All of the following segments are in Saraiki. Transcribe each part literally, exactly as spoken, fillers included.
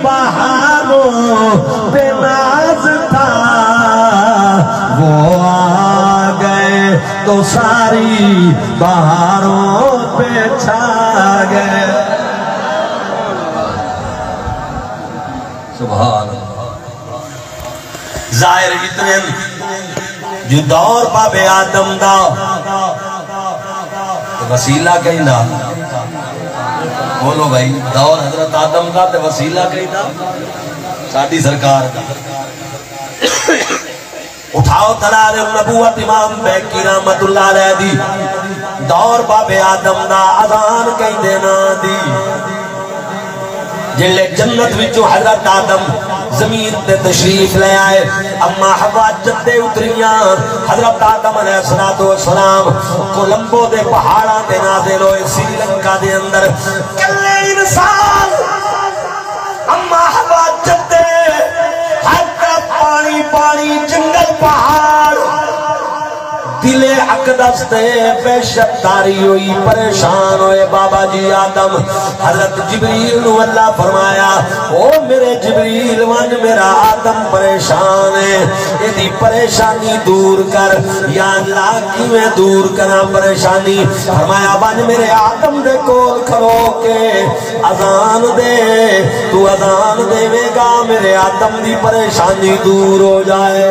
بہاروں پہ ناز تھا، وہ آ گئے تو ساری بہاروں پہ چھا گئے۔ سبحان اللہ۔ ظاہر اتنے جو دور بابے آدم دا تے وسیلہ کہیں دا؟ بولو بھائی، دور حضرت آدم دا تے وسیلہ کہیں دا؟ ساڈی سرکار دا۔ اٹھاؤ تلال النبوت امام بیکی رحمت اللہ علیہ دی، دور بابے آدم دا، اذان کہیں دے ناں دی۔ جلے جنت وچوں حضرت آدم زمین تے تشریف لے آئے، اما حوا جدے اتریاں، حضرت آدم علیہ الصلوۃ والسلام کولمبو دے پہاڑاں تے نازل ہوئے، سری لنکا دے اندر کلے انسان، اما حوا جدے، ہر طرف پانی پانی، جنگل پہاڑ۔ دل اقدس تے وحشت طاری ہوئی، پریشان ہوئے۔ بابا جی آدم، حضرت جبریل نو اللہ فرمایا، او میرے جبریل، ونج، میرا آدم پریشان ہے، ایدی پریشانی دور کر۔ یا اللہ، کیویں دور کراں پریشانی؟ فرمایا، ونج میرے آدم دے کول کھلو کے اذان دے، تو اذان دیوے گا، میرے آدم دی پریشانی دور ہو جائے۔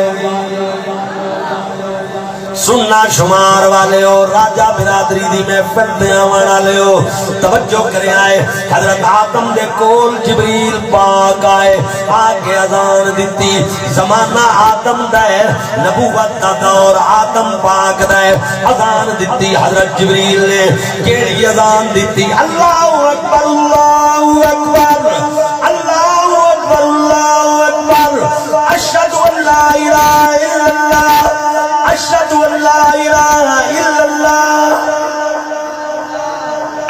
سننا شمار والے ہو، راجہ برادری دی محفل تے آوݨ والے ہو، توجہ کرے آئے۔ حضرت آدم دے کول جبریل پاک آئے، آ کے اذان دتی۔ زمانہ آدم دا ہے، نبوت دا دور آدم پاک دا ہے۔ اذان دتی حضرت جبریل نے، کیڑی اذان دتی؟ اللہ اکبر، اللہ اکبر، اللہ اکبر، اللہ اکبر۔ اشہد ان لا الہ الا اللہ، اشہد ان لا الہ الا اللہ۔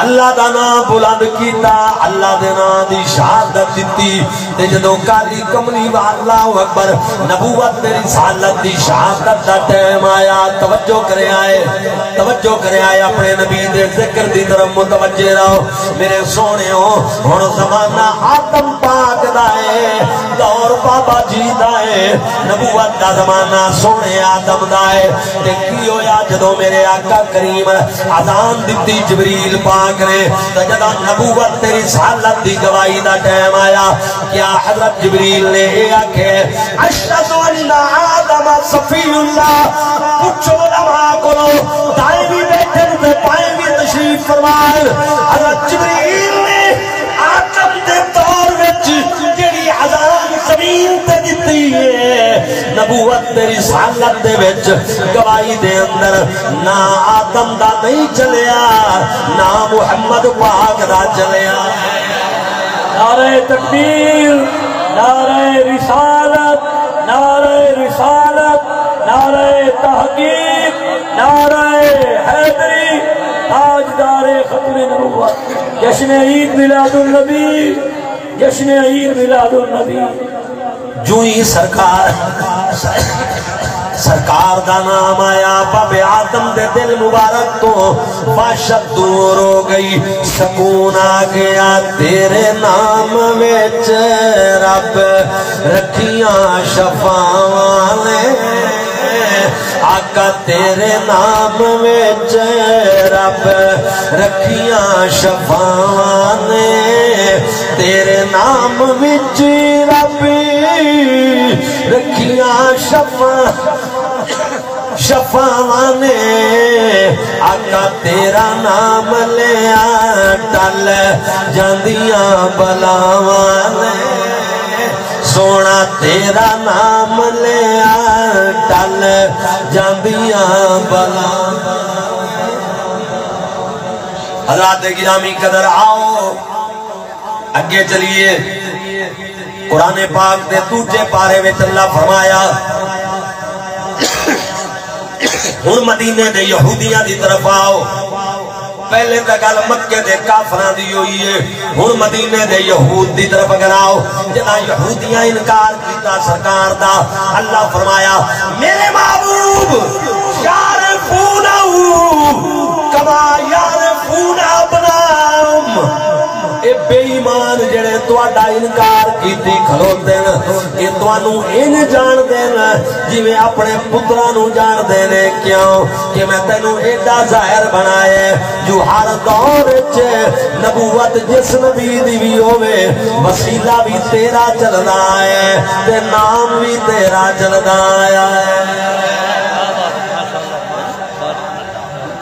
اللہ دا نام بلند کیتا، اللہ دے نام دی شہادت دتی۔ تے جدوں کالی کملی وا-، اللہ اکبر، نبوت تے رسالت دی شہادت دا ٹائم آیا، توجہ کرے آئے، توجہ کرے آئے، اپنے نبی دے ذکر دی طرف متوجہ رہو۔ میرے سوہݨیو، ہݨ زمانہ آدم پاک دا ہے، دور بابا جی دا ہے، نبوت دا زمانہ سوہݨے آدم دا ہے۔ تے کی ہویا جدوں میرے آقا کریم اذان دتی جبریل پاک نے، تے جدوں نبوت تے رسالت دی گواہی دا ٹائم آیا، کیا حضرت جبریل نے اے آکھے، اشہد ان آدم صفی اللہ؟ پچھو علماء کولوں، دائمی بیٹھن تے بائمی تشریف فرمان۔ حضرت جبریل نے آدم دے دور وچ جیڑھی اذان زمین تے دتی ہے، نبوت تے رسالت دے وچ گواہی دے اندر نہ آدم دا نہیں چلیا، نہ محمد پاک دا چلیا۔ نعرہ تکبیر، نعرہ رسالت، نعرہ رسالت، نعرہ تحقیق، نعرہ حیدری، تاجدار ختم نبوت، جشن عید میلاد النبی، جشن عید میلاد النبی۔ جوں ہی سرکار، سرکار دا نام آیا، بابے آدم دے دل مبارک تو وحشت دور ہو گئی، سکون آ گیا۔ تیرے نام وچ رب رکھیاں شفاواں نے، آقا تیرے نام وچ رب رکھیاں شفاواں نے، تیرے نام وچ رب رکھیاں شفا-، شفاواں نے، آقا تیرا نام لیا ٹل جاندیاں بلاواں نے۔ سوہݨا تیرا نام لیا ٹل جاندیاں بلاواں۔ حضرات گرامی قدر، آؤ اگے چلیے۔ قرآن پاک دے دوجے پارے وچ اللہ فرمایا، ہݨ مدینے دے یہودیاں دی طرف آؤ۔ پہلے تاں ڳالھ مکے دے کافراں دی ہوئی ہے، ہݨ مدینے دے یہود دی طرف اگر آؤ، جݙاں یہودیاں انکار کیتا سرکار دا، اللہ فرمایا، میرے محبوب، یعرفونہ کما یعرفون ابناءہم، اے بے ایمان جڑے تہاݙے دا انکار کیتی کھلوتے ہیں، اے تانوں انج جان دین جویں اپنے پتراں نوں جان دینے۔ کیوں کہ میں تینوں ایڈا ظاہر بنایا ہے جو ہر دور وچ نبوت جس نبی دی بھی ہوے، وسیلہ بھی تیرا چلدا آیا ہے تے نام بھی تیرا چلدا آیا ہے۔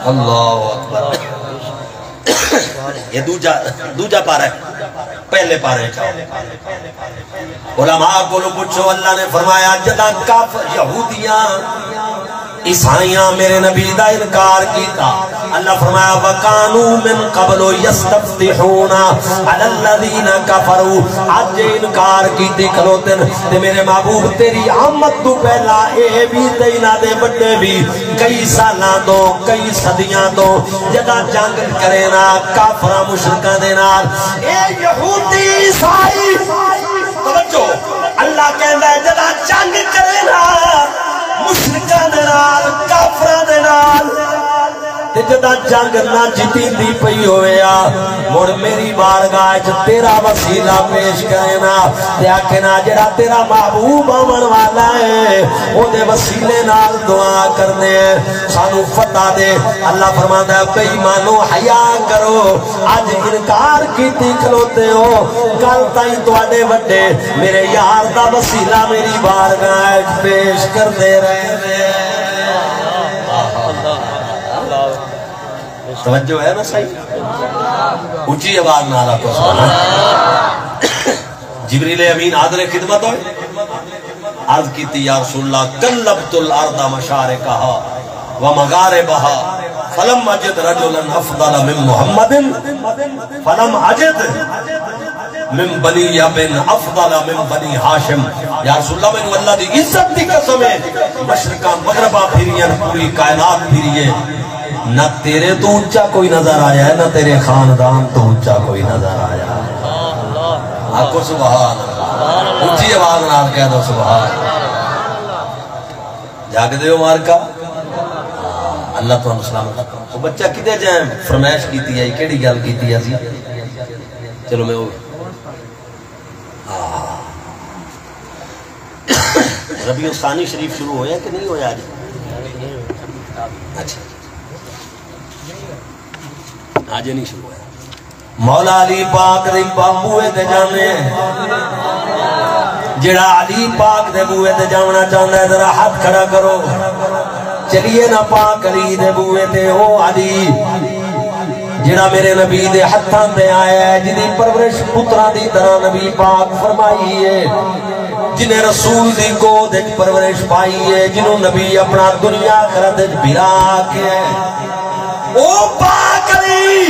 اللہ اکبر۔ یہ دوجا، دوجا پارہ ہے، پہلے پارے چاہو۔ علماء کولوں پچھو، اللہ نے فرمایا، جدا کف یہودیاں، عیسائیاں میرے نبی دا انکار کیتا، اللہ فرمایا، وَكَانُوا مِن قَبْلُ يَسْتَفْتِحُونَ عَلَى الَّذِينَ كَفَرُوا۔ اج انکار کیتی کھلوتن تے میرے محبوب تیری آمد تو پہلا اے بھی تے انہاں دے بڑے بھی کئی سالاں تو، کئی صدیاں تو جدا جنگ کرینا کافراں مشرکاں دے نال۔ اے یہودی عیسائی، توجہ، اللہ کہندا ہے جدا جنگ کرینا مشرکاں دے نال، کافراں دے نال، تے جدا جنگ نہ جتیندی پئی ہویا، مڑ میری بارگاہ وچ تیرا وسیلہ پیش کرینا تے آکھینا، جڑا تیرا محبوب آون والا ہے، او دے وسیلے نال دعا کرنے ہیں، سانو فتح دے۔ اللہ فرماندا ہے، بے ایمانو، حیا کرو، اج انکار کیتی کھلوتے ہو، کل تائیں تواڈے وڈے میرے یار دا وسیلہ میری بارگاہ وچ پیش کردے رہے نے۔ توجہ ہے نا سائیں؟ اچی آواز نال آکھو سبحان اللہ۔ جبریل امین حاضر خدمت ہوئے، عرض کیتی، یا رسول اللہ، قلبت الارض مشارقها ومغاربها فلم اجد رجلا افضل من محمد، فلم اجد من بنی بن افضل من بنی ہاشم۔ یا رسول اللہ، مینوں اللہ دی عزت دی قسم ہے، مشرقاں مغرباں پھرین، پوری کائنات پھری ہے، نہ تیرے تو اچا کوئی نظر آیا ہے، نہ تیرے خاندان تو اچا کوئی نظر آیا ہے۔ آکھو سبحان اللہ، اچی آواز نال کہہ دو سبحان اللہ۔ جاگ دیو مارکا۔ اللہ تانوں سلامت رکھے۔ او بچہ کدے جائیں فرمائش کیتی ہے، کیڑی گل کیتی ہے سی؟ چلو میں او، ہاں۔ ربیع الثانی شریف شروع ہویا کہ نہیں ہویا اج؟ اچھا۔ اج نہیں شروع ہویا۔ مولا علی پاک دے بوئے تے جانے۔ جڑا علی پاک دے بوئے تے جاونا چاہندا ہے، ذرا ہتھ کھڑا کرو۔ چلیے نا پاک علی دے بوئے تے۔ او علی جڑا میرے نبی دے ہتھاں تے آیا ہے، جدی پرورش پتراں دی طرح نبی پاک فرمائی ہے، جنہیں رسول دی گود وچ پرورش پائی ہے، جنہوں نبی اپنا دنیا آخرت وچ بھرا آکھیا ہے۔ او پاک علی،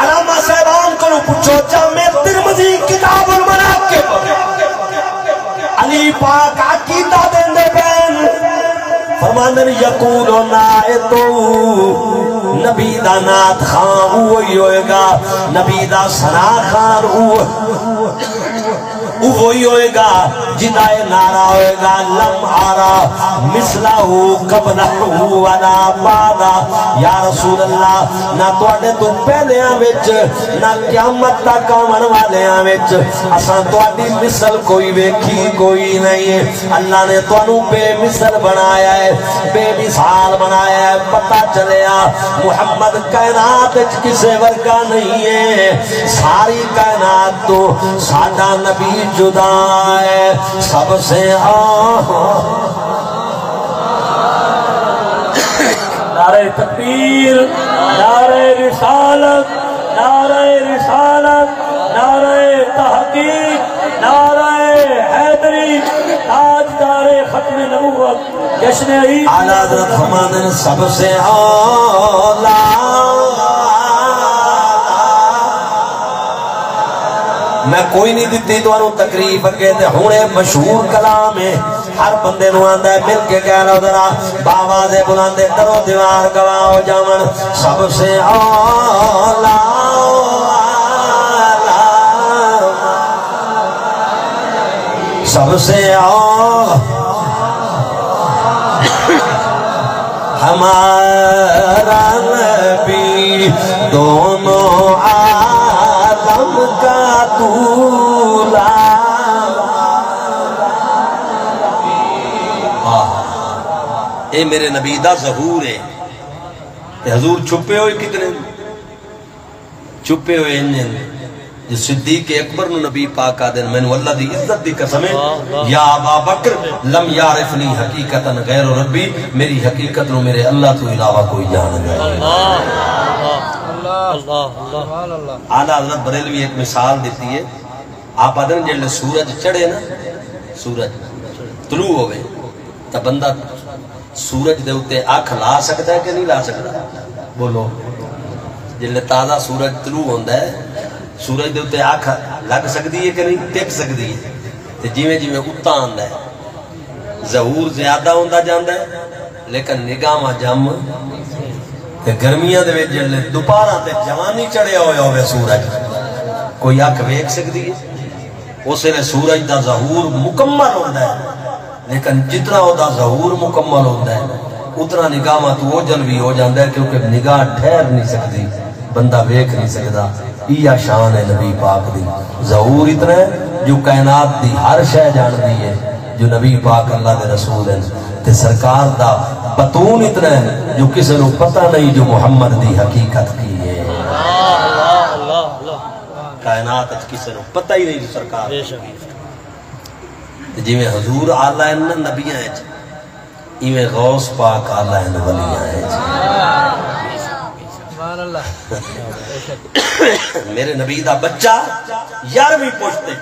علامہ صاحبان کولوں پچھو، جامع ترمذی کتاب المناقب، علی پاک عقیدہ دیندے پین، فرماندن، یقول نعت، نبی دا نعت خواں اوہی ہوئے گا، نبی دا ثنا خوان اوہی اوہی ہوئے گا جدا اے نعرہ ہوئے گا، لم ارا مثلہ قبلہ ولا بعدہ۔ یا رسول اللہ، نہ تواڈے توں پہلیاں وچ نہ قیامت تک آون والیاں وچ اساں تواڈی مثل کوئی ویکھی کوئی نہیں۔ اللہ نے تانوں بے مثل بنایا ہے، بے مثال بنایا ہے۔ پتہ چلیا محمد کائنات وچ کسے ورگا نہیں ہے، ساری کائنات تو ساڈا نبی جدا ہے، سب سے آ۔ نعرہ تکبیر، نعرہ رسالت، نعرہ رسالت، نعرہ تحقیق، نعرہ حیدری، تاجدار ختم نبوت، جشن عید۔ اعلیٰ حضرت فرماندن، سب سے اعلیٰ۔ میں کوئی نہیں دتی تانوں تکلیف اگے، تے ہن اے مشہور کلام ہے، ہر بندے نوں آندا ہے، مل کے کہہ لو ذرا، بآواز بلند، درو دیوار گواہ ہو جاون، سب سے اعلیٰ، سب سے اعلیٰ۔ ہمارا نبی دونوں عالم کا تو میرے نبی دا ظہور ہے۔ تے حضور چھپے ہوئے کتنے؟ چھپے ہوئے انج ہن جو صدیق اکبر نو نبی پاک آدھن، مینوں اللہ دی عزت دی قسم ہے، یا ابا بکر، لم یعرفنی حقیقتا غیر ربی، میری حقیقت نو میرے اللہ تو علاوہ کوئی جان نہیں۔ اللہ، اللہ، اللہ۔ اعلیٰ حضرت بریلوی ایک مثال دیتی ہے۔ آپ آدھن جلے سورج چڑھے نا، سورج طلوع ہوئے، تو بندہ سورج دے اُتے اکھ لا سکدا ہے کہ نہیں لا سکدا؟ بولو۔ جلے تازہ سورج طلوع ہوندا ہے، سورج دے اُتے اکھ لگ سکدی ہے کہ نہیں؟ ٹک سکدی ہے۔ تے جیویں جیویں اُتاں آندا ہے، ظہور زیادہ ہوندا جاندا ہے، لیکن نگاہاں جم۔ تے گرمیاں دے وچ جلے دوپہراں تے جوانی چڑھیا ہویا ہوے سورج، کوئی اکھ ویکھ سکدی ہے؟ اس ویلے سورج دا ظہور مکمل ہوندا ہے، لیکن جتنا او دا ظہور مکمل ہوندا ہے، اتنا نگاہاں تو اوجھل بھی ہو جاندا ہے، کیونکہ نگاہ ٹھہر نہیں سکدی، بندہ ویکھ نہیں سکدا۔ ایہا شان ہے نبی پاک دی، ظہور اتنا ہے جو کائنات دی ہر شے جاندی ہے جو نبی پاک اللہ دے رسول ہیں۔ تے سرکار دا بطون اتنا ہے جو کسے نوں پتہ نہیں جو محمد دی حقیقت کی ہے۔ اللہ، اللہ، اللہ۔ کائنات اچ کسے نوں پتہ ہی نہیں جو سرکار۔ بے شک۔ تے جویں حضور اعلیٰ ہیں نا نبیاں اچ، ایویں غوث پاک اعلیٰ ہیں ولیاں اچ۔ سبحان اللہ۔ میرے نبی دا بچہ یارویں پشت تے،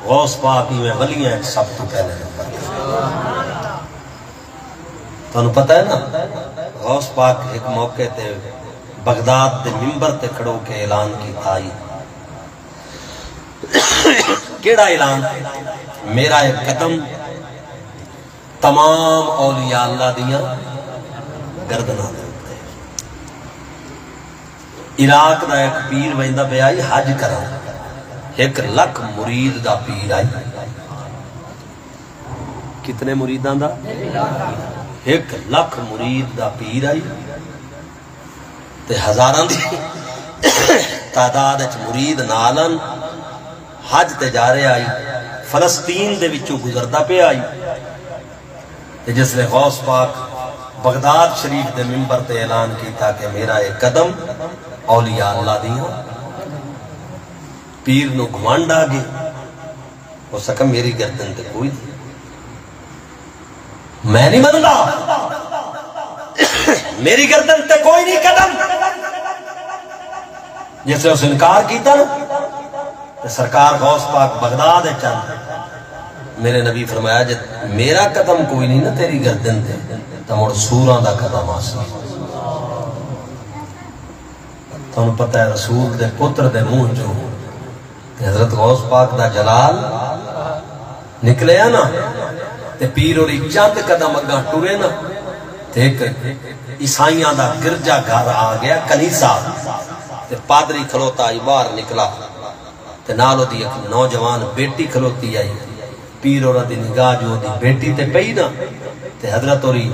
غوث پاک ایویں ولیاں اچ سب تو پہلے نمبر تے۔ تانوں پتہ ہے نا، غوث پاک ایک موقع تے بغداد دے ممبر تے کھڑو کے اعلان کیتا ہئی۔ کیڑا اعلان؟ میرا ایک قدم تمام اولیاء اللہ دیاں گردناں دے اُتے۔ عراق دا ایک پیر ویندا پیا ہئی حج کرݨ، ہک لکھ مرید دا پیر ہئی۔ کتنے مریداں دا؟ ہک لکھ مرید دا پیر ہئی۔ تے ہزاراں دی تعداد اچ مرید نال ہن، حج تے جا رہیا ہئی، فلسطین دے وچوں گزردا پیا ہئی۔ تے جس لے غوث پاک بغداد شریف دے ممبر تے اعلان کیتا کہ میرا اے قدم اولیاء اللہ دیاں، پیر نوں گھمنڈ آ ڳئے۔ اس آکھیا، میری گردن تے کوئی نہیں، میں نہیں مندا، میری گردن تے کوئی نہیں قدم۔ جس نے اس انکار کیتا نا، تے سرکار غوث پاک بغداد اچ آندے۔ میرے نبی فرمایا، جے میرا قدم کوئی نہیں نا تیری گردن تے، تاں مڑ سوراں دا قدم آسی۔ تانوں پتہ ہے، رسول دے پتر دے منہ چوں تے حضرت غوث پاک دا جلال نکلیا نا، تے پیر ہوری چند قدم اگاں ٹرے نا، تے ہک عیسائیاں دا گرجا گھر آ ڳیا، کنیسہ، تے پادری کھلوتا ہئی، ٻاہر نکلا، تے نال اودی ہک نوجوان بیٹی کھلوتی ہئی۔ پیر ہوراں دی نگاہ جو اودی بیٹی تے پئی نا، تے حضرت ہوری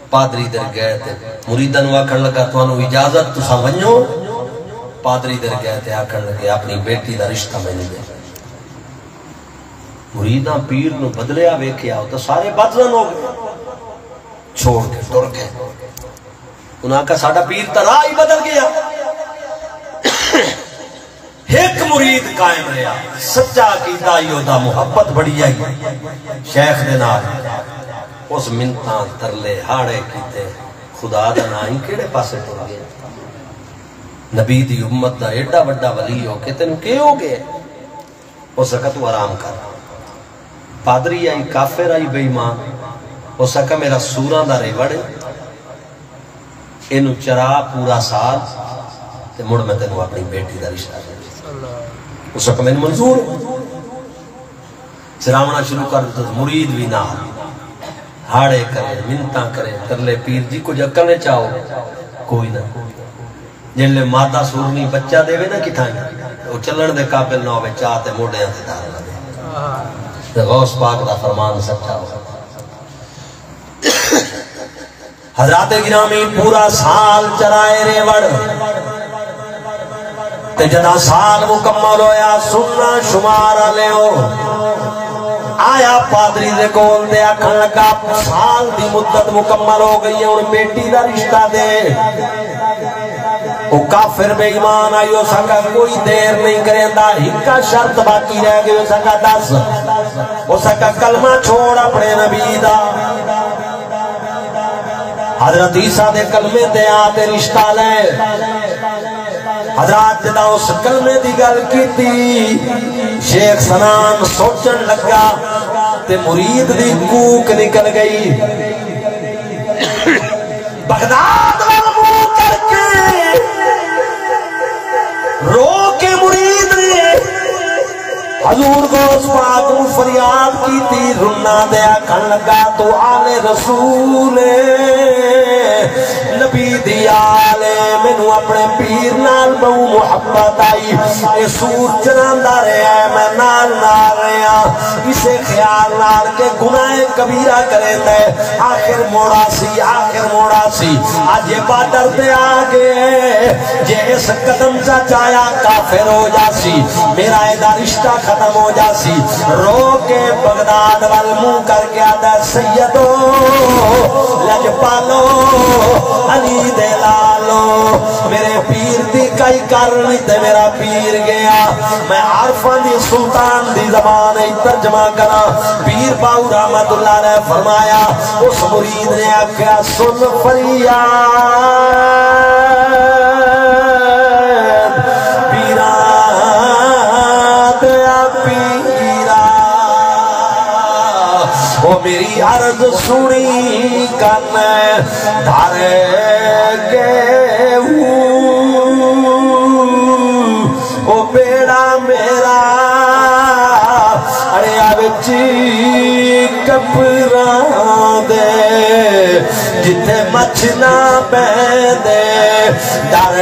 پادری در ڳئے تے مریداں نوں آکھݨ لڳا، تہانوں اجازت، تساں ونڄو۔ پادری در ڳئے تے آکھݨ لڳے، اپݨی بیٹی دا رشتہ مینوں ݙے۔ مریداں پیر نوں بدلیا ویکھیا، او تاں سارے بدظن ہو ڳئے، چھوڑ کے ٹر ڳئے۔ انہاں آکھیا، ساݙا پیر تاں راہ ہی بدل ڳیا۔ ہک مرید قائم رہیا، سچا عقیدہ ہئی اودا، محبت بڑی ہئی شیخ دے نال۔ اس منتاں، ترلے، ہاڑے کیتے، خدا دا ناں ہی کیڑے پاسے ٹر ڳئے؟ نبی دی امت دا ایڈا وݙا ولی ہو کے تینوں کے ہو ڳئے؟ اس آکھیا، توں آرام کر۔ پادری ہئی، کافر ہئی، بے ایمان۔ اس آکھیا، میرا سوراں دا ریوڑ ہے، اینوں چرا پورا سال، تے مڑ میں تینوں اپݨی بیٹی دا رشتہ ݙینداں۔ اس آکھیا، مینوں منظور ہے۔ چراوݨا شروع کر ݙتا، مرید وی نال۔ ہاڑے کرے، منتاں کرے، ترلے، پیر جی کجھ عقل اچ آؤ، کوئی نہ۔ جیلے مادہ سورنی بچہ ݙیوے نا کتھائیں، او چلݨ دے قابل نہ ہووے، چا تے موڈیاں تے دھر لڳے۔ تے غوث پاک دا فرمان سچا ہو۔ حضرات گرامی، پورا سال چرائے ریوڑ، تے جݙاں سال مکمل ہویا، سناں شمار آلیو، آیا پادری دے کول تے آکھݨ لڳا، سال دی مدت مکمل ہو ڳئی ہے، ہݨ بیٹی دا رشتہ دے۔ او کافر بے ایمان آئی، اس آکھا کوئی دیر نہیں کریندا، ہکا شرط باقی رہ ڳئی، اس آکھا دس۔ اس آکھا کلمہ چھوڑ اپݨے نبی دا۔ حضرت عیسیٰ دے کلمے تے آ تے رشتہ لے۔ حضرات جݙاں اس کلمے دی ڳل کیتی، شیخ سنان سوچݨ لڳا تے مرید دی کوک نکل ڳئی۔ بغداد ول منہ کر کے رو کے مرید نے حضور غوث پاک نوں فریاد کیتی، رنا تے آکھݨ لڳا، تو آل رسول نبی دی آل، مینوں اپݨے پیر نال ٻہوں محبت آئی، اے سور چراندا رہیا ہے، میں نال نال رہیا، اسے خیال نال کہ گناہ کبیرہ کریندا ہے، آخر موڑا سی، آخر موڑا سی۔ اڄ اے بارڈر تے آ ڳئے، جے اس قدم چا چایا کافر ہو جاسی، میرا ایدا رشتہ ختم ہو جاسی۔ رو کے بغداد ول منہ کر کے آہدا، سیدو، لجپالو، علی دے لالو، میرے پیر دی کئی کر نہیں تے میرا پیر ڳیا۔ میں عارفاں دی سلطان دی زبان وچ ترجمہ کراں۔ پیر باہو رحمت اللہ علیہ فرمایا، اس مرید نے آکھیا، سن فریاد پیراں دیا پیرا، او میری عرض سنی کن دھر ڳئے ہوں۔ او بیڑا میرا اڑیا وچ کپراں دے، جتھے مچھ نہ بہندے ڈر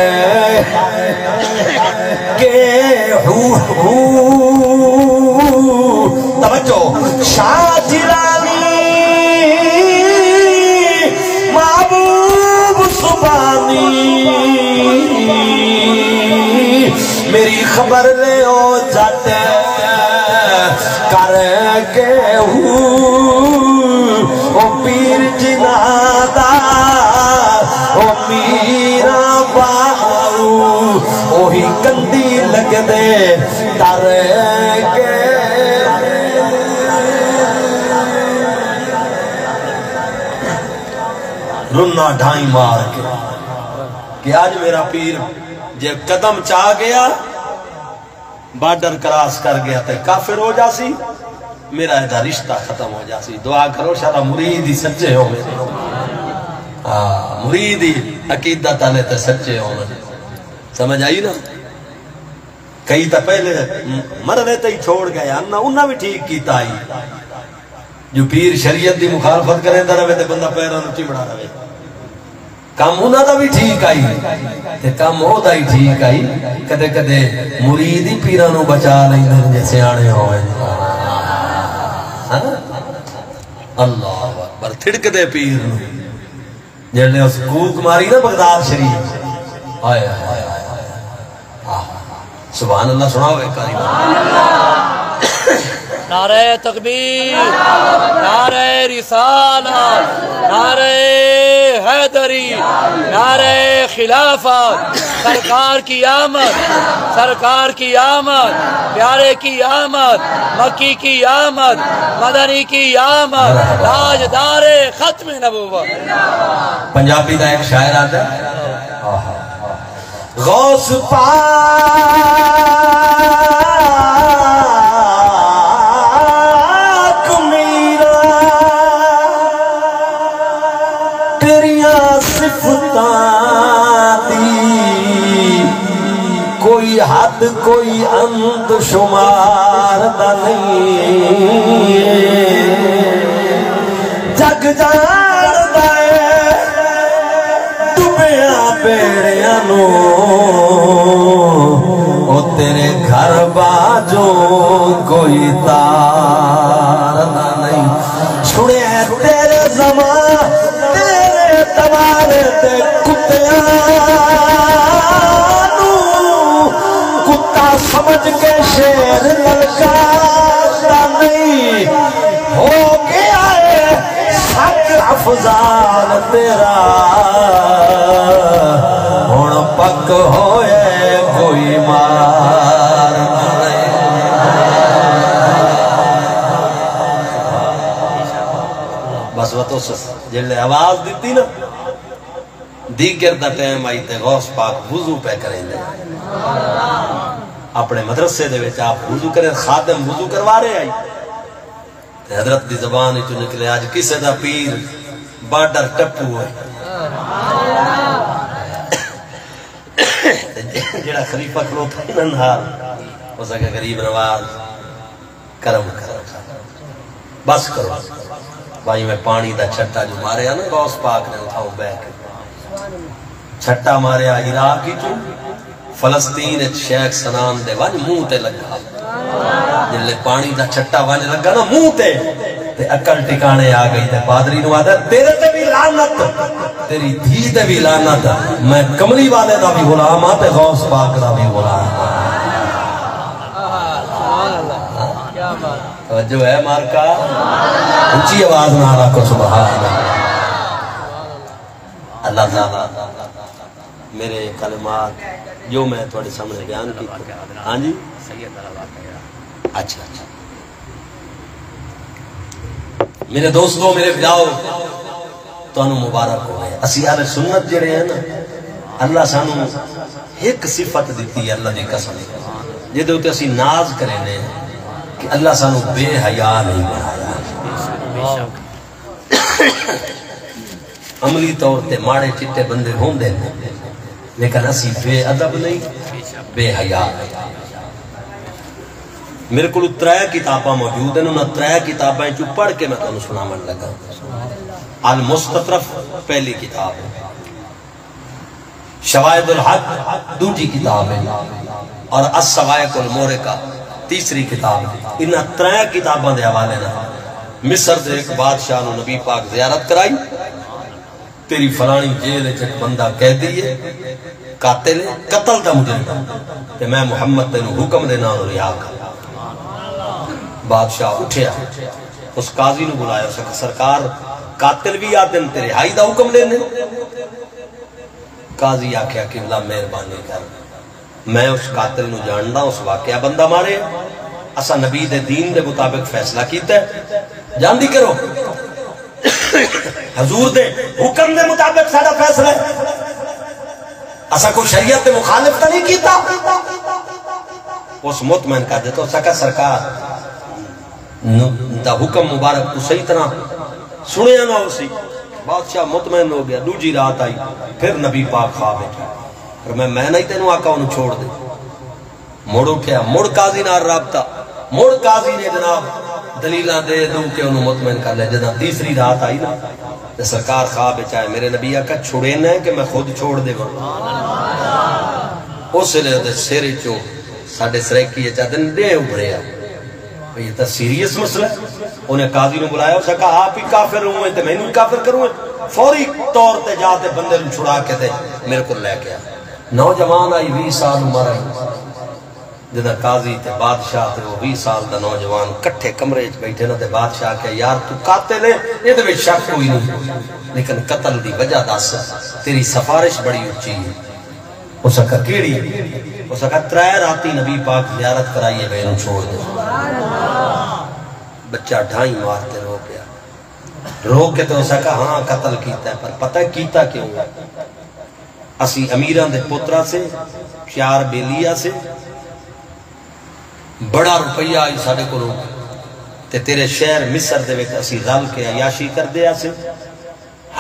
کے ہو ہو۔ توجہ، شاہ جیلانی محبوب سبحانی، میری خبر لیو جٹ کر کے ہوں، او پیر جنہاں دا، او میراں باہو، اوہی کندی لڳدے تر کے۔ رنا ڈھائیں مار کے کہ اڄ میرا پیر جے قدم چا ڳیا، بارڈر کراس کر ڳیا تے کافر ہو جاسی، میرا ایدا رشتہ ختم ہو جاسی۔ دعا کرو شالا مرید ہی سچے ہووے۔ ہاں، مرید ہی عقیدت آلے تے سچے ہوون۔ سمجھ آئی نا؟ کئی تاں پہلے مرنے تے ہی چھوڑ ڳئے ہن، انہاں وی ٹھیک کیتا ہئی۔ جو پیر شریعت دی مخالفت کریندا رہے تے بندہ پیراں نوں چمڑا رہے۔ کم انہاں دا وی ٹھیک آئی تے کم او دا ہی ٹھیک آئی۔ کدے کدے مرید ہی پیراں نوں بچا لیندے نے جے سیاݨے ہوون۔ ہاں؟ اللہ اکبر، تھڑکدے پیر نوں۔ جیڑھے اس کوک ماری نا بغداد شریف۔ ہائے ہائے ہائے ہائے۔ آہ۔ سبحان اللہ سݨاؤ ایک باری۔ نعرہ تکبیر، نعرہ رسالت، نعرہ حیدری، نعرہ خلافت، سرکار کی آمد، سرکار کی آمد، پیارے کی آمد، مکی کی آمد، مدنی کی آمد، تاجدار ختم نبوت۔ پنجابی دا ایک شاعر آندا ہے، غوث پاک میرا، تیریاں صفتاں دی کوئی حد کوئی اند شمار دا نہیں۔ جگ جاݨدا ہے ڈبیاں بیڑیاں نوں، او تیرے گھر باجوں کوئی تار دا نہیں۔ سݨیا ہے تیرے زمان، تیرے دوارے تے کتیاں نوں کتا سمجھ کے شیر للکاردا نہیں۔ ہوئے کوئی مار۔ بس وتو جلے آواز دیتی نا، دیگر دا ٹائم آئی تے غوث پاک وضو پہ کریندے۔ اپنے مدرسے دے وچ آپ وضو کرے، خادم وضو کروا رہے آئی۔ تے حضرت دی زبان وچوں نکلے، "اڄ کسے دا پیر بارڈر ٹپو ہے۔" تے جیڑھا خلیفہ کھلوتا ہے نا نال، اس آکھیا، "غریب نواز، کرم کرو، بس کرو۔" بھائی میں پانی دا چھٹا جو ماریا نا، غوث پاک نے اتھاؤں بہ کے چھٹا ماریا عراق وچوں، فلسطین اچ شیخ سنان دے ونڄ منہ تے لڳا۔ جلے پاݨی دا چھٹا ونڄ لڳا نا منہ تے، تے عقل ٹکاݨے آ ڳئی تے پادری نوں آہدا، "تیرے تے وی لعنت، تیری دھی تے وی لعنت، میں کملی والے دا وی غلام ہاں تے غوث پاک دا وی غلام ہاں۔" توجہ ہے مارکا؟ اچی آواز نال آکھو سبحان اللہ۔ اللہ تعالیٰ میرے کلمات جو میں تہاݙے سامݨے بیان کیتے۔ ہاں جی؟ اچھا، اچھا۔ میرے دوستو، میرے بھراؤ، تہانوں مبارک ہووے۔ اسی اہل سنت جڑے ہیں نا، اللہ سانوں ہک صفت دتی ہے، اللہ دی قسم، جدے اتے اسی ناز کریندے ہیں کہ اللہ سانوں بے حیا نہیں بنایا۔ عملی طور تے ماڑے چٹے بندے ہوندے نے، لیکن اسی بے ادب نہیں، بے حیا نہیں۔ میرے کول ترے کتاباں موجود ہیں، انہاں ترے کتاباں چوں پڑھ کے میں تانوں سناون لگا۔ المستطرف پہلی کتاب ہے، شواہد الحق دوجی کتاب ہے، اور الصواعق المحرقہ تیسری کتاب ہے۔ انہاں ترے کتاباں دے حوالے نال مصر دے ایک بادشاہ نوں نبی پاک زیارت کرائی، "تیری فلانی جیل وچ ایک بندہ قیدی ہے، قاتل ہے، قتل دا مجرم ہے، تے میں محمد تینوں حکم دینا اونوں رہا کر۔" بادشاہ اٹھیا، اس قاضی نوں بلایا، اس آکھیا، "سرکار، قاتل وی آہدن تے رہائی دا حکم ݙیندن۔" قاضی آکھیا، "قبلہ مہربانی کر، میں اس قاتل نوں ڄاݨدا، اس واقعہ بندہ مارے، اساں نبی دے دین دے مطابق فیصلہ کیتا ہے، جاندی کرو۔" حضور دے حکم دے مطابق ساݙا فیصلہ ہے، اساں کوئی شریعت دے مخالف تاں نہیں کیتا۔ اس مطمئن کر ݙتا، اس آکھیا، "سرکار نو-، دا حکم مبارک تو صحیح طرح سنیا نہ ہو سی۔" بادشاہ مطمئن ہو گیا۔ دوجی رات آئی، پھر نبی پاک خواب وچ آئے۔ فرمایا، "میں نہیں تینوں آکھا انہوں چھوڑ دے۔" مڑ اٹھیا، مڑ قاضی نال رابطہ، مڑ قاضی نے جناب دلیلاں دے دو کے انہوں مطمئن کر لیا۔ جداں تیسری رات آئی نا، تے سرکار خواب وچ آئے، "میرے نبی آکھا چھڑینا ہے کہ میں خود چھوڑ دیواں؟" اس ویلے اودے سر وچوں ساڈے سرائیکی وچ آہدن ݙینہہ ابھریا۔ بھئی، یہ تاں سیریس مسئلہ ہے۔ انہیں قاضی نوں بلایا، اس آکھیا، "آپ ہی کافر ہوں تے مینوں ہی کافر کروں۔" فوری طور تے جا تے بندے نوں چھڑا کے تے میرے کول لے کے آ۔ نوجوان آئی، ویہہ سال عمر آئی۔ جداں قاضی تے بادشاہ تے او ویہہ سال دا نوجوان کٹھے کمرے وچ بیٹھے نا، تے بادشاہ آکھیا، "یار، تو قاتل ہے، ایندے وچ شک کوئی نہیں، لیکن قتل دی وجہ دس، تیری سفارش بڑی اچی ہے۔" اس آکھیا، "کیڑھی؟" اس آکھیا، "ترے راتی نبی پاک زیارت کرائی ہے، میں اینوں چھوڑ دے۔" بچہ ڈھائیں مار تے رو پیا۔ رو کے تے اس آکھیا، "ہاں، قتل کیتا ہے، پر پتہ ہے کیتا کیوں ہے؟ اسی امیراں دے پتر ہاسے، چار بیلی ہاسے، بڑا روپیہ آئی ساڈے کولوں، تے تیرے شہر مصر دے وچ اسی رل کے عیاشی کردے ہاسے۔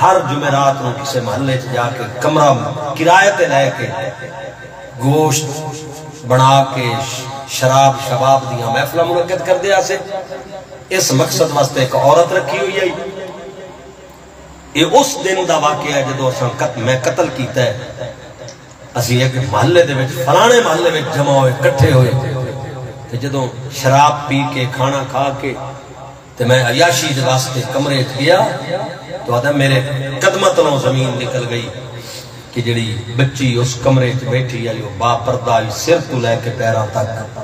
ہر جمعرات نوں کسے محلے چ جا کے کمرہ کرائے تے لے کے گوشت بݨا کے ش-، شراب شباب دیاں محفلاں منعقد کردے ہاسے۔ اس مقصد واسطے ایک عورت رکھی ہوئی ہئی۔" یہ اس دن دا واقعہ ہے جدوں اساں قت-، میں قتل کیتا ہے۔ اسی ایک محلے دے وچ، فلانے محلے وچ جمع ہوئے، کٹھے ہوئے، تے جدوں شراب پی کے، کھانا کھا کے، تے میں عیاشی دے واسطے کمرے وچ گیا، تو آہدا، میرے قدماں تلوں زمین نکل گئی کہ جڑی بچی اس کمرے وچ بیٹھی آئی، وہ با پردہ آئی، سر تو لے کے پیراں تک۔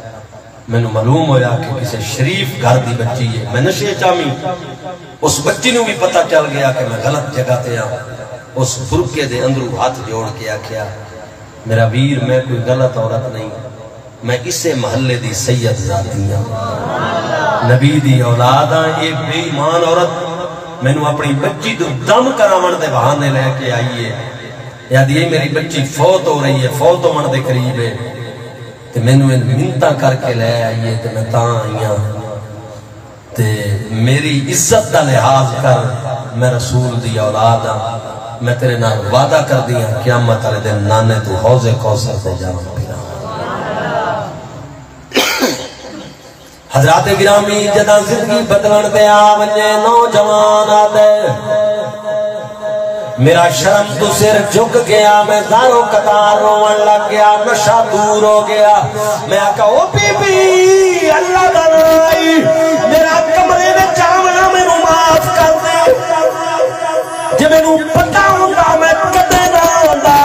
مینوں معلوم ہویا کہ کسے شریف گھر دی بچی ہے۔ میں نشے چامی، اس بچی نوں بھی پتہ چل گیا کہ میں غلط جگہ تے ہاں۔ اس برقعے دے اندروں ہتھ جوڑ کے آکھیا، میرا ویر، میں کوئی غلط عورت نہیں، میں اسے محلے دی سید زادی ہاں، نبی دی اولاد ہاں۔ اے بے ایمان عورت مینوں اپݨی بچی توں دم کراوݨ دے بہانے لے کے آئی ہے۔ اے آہدی ہے، میری بچی فوت ہو رہی ہے، فوت ہووݨ دے قریب ہے، تے مینوں اے منتاں کر کے لے آئی ہے، تے میں تاں آئی ہاں۔ تے میری عزت دا لحاظ کر، میں رسول دی اولاد ہاں۔ میں تیرے نال وعدہ کردی ہاں، قیامت والے دن نانے توں حوض کوثر تے جاوݨ پیاں۔ حضرات گرامی، جداں زندگی بدلݨ تے آ ونڄے، نوجوان آہدے، میرا شرم توں سر جھک ڳیا، میں زاروں قطار رووݨ لڳ ڳیا، نشہ دور ہو ڳیا۔ میں آکھیا، او بی بی، اللہ دا ناں آئی، میرا کمرے وچ آوݨا مینوں معاف کر ݙے۔ جے مینوں پتہ ہوندا، میں کدے نہ آندا۔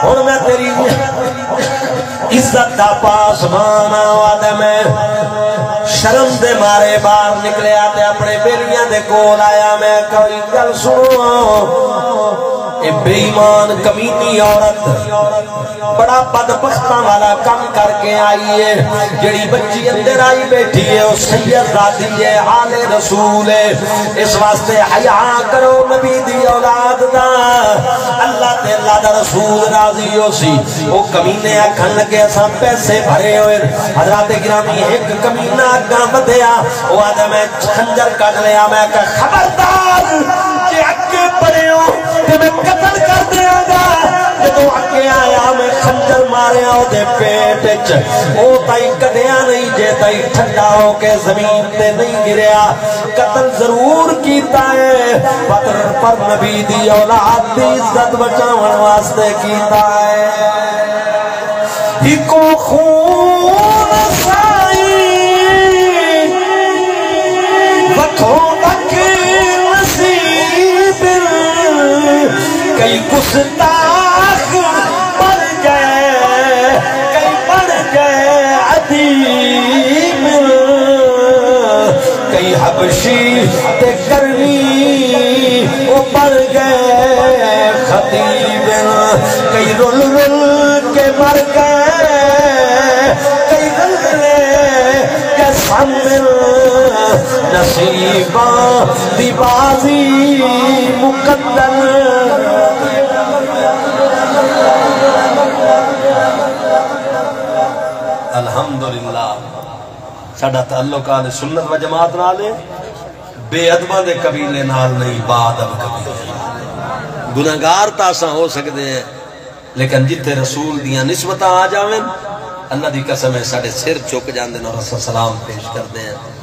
ہݨ میں تیری عزت دا پاسبان آں۔ آہدے، میں شرم دے مارے باہر نکلیا تے اپݨے ٻیلیاں دے کول آیا۔ میں آکھیا، ڳل سݨو، اے بے ایمان کمینی عورت بڑا بدبختاں والا کم کر کے آئی ہے۔ جیڑھی بچی اندر آئی ٻیٹھی ہے، او سید زادی ہے، آل رسول ہے۔ اس واسطے حیا کرو نبی دی اولاد دا، اللہ تے اللہ دا رسول راضی ہوسی۔ او کمینے آکھݨ لڳے، اساں پیسے بھرے ہوئے۔ حضرات گرامی، ہک کمینہ اڳاں ودھیا، او آہدا، میں خنجر کڈھ لیا، میں آکھیا، خبردار، جے اڳے بڑھیو تے میں قتل کر دیاں گا۔ جدوں اڳے آیا، میں خنجر ماریا اوندے پیٹ اچ، او تئیں کڈھیا نہیں، جے تئیں ٹھنڈا ہو کے زمین تے نہیں گریا۔ قتل ضرور کیتا ہے، پر، پر نبی دی اولاد دی عزت بچاوݨ واسطے کیتا ہے۔ ہکو خون سائیں، وکھوں وکھ نصیب، کئی گستاخ بݨ ڳئے، کئی بݨ ڳئے ادیب، کئی حبشی تے کرنی او بݨ ڳئے خطیب، کئی رل رل کے مر ڳئے، کئی رلݨے کے سامل، نصیباں دی بازی مقدر۔ الحمدللہ، ساݙا تعلق اہل سنت و جماعت نال ہے، بے ادباں دے قبیلے نال نہیں، با ادب قبیلے نال۔ گناہگار تاں اساں ہو سڳدے ہیں، لیکن جتھے رسول دیاں نسبتاں آ جاون، اللہ دی قسم ہے، ساݙے سر جھک جاندن اور اساں سلام پیش کردے ہیں۔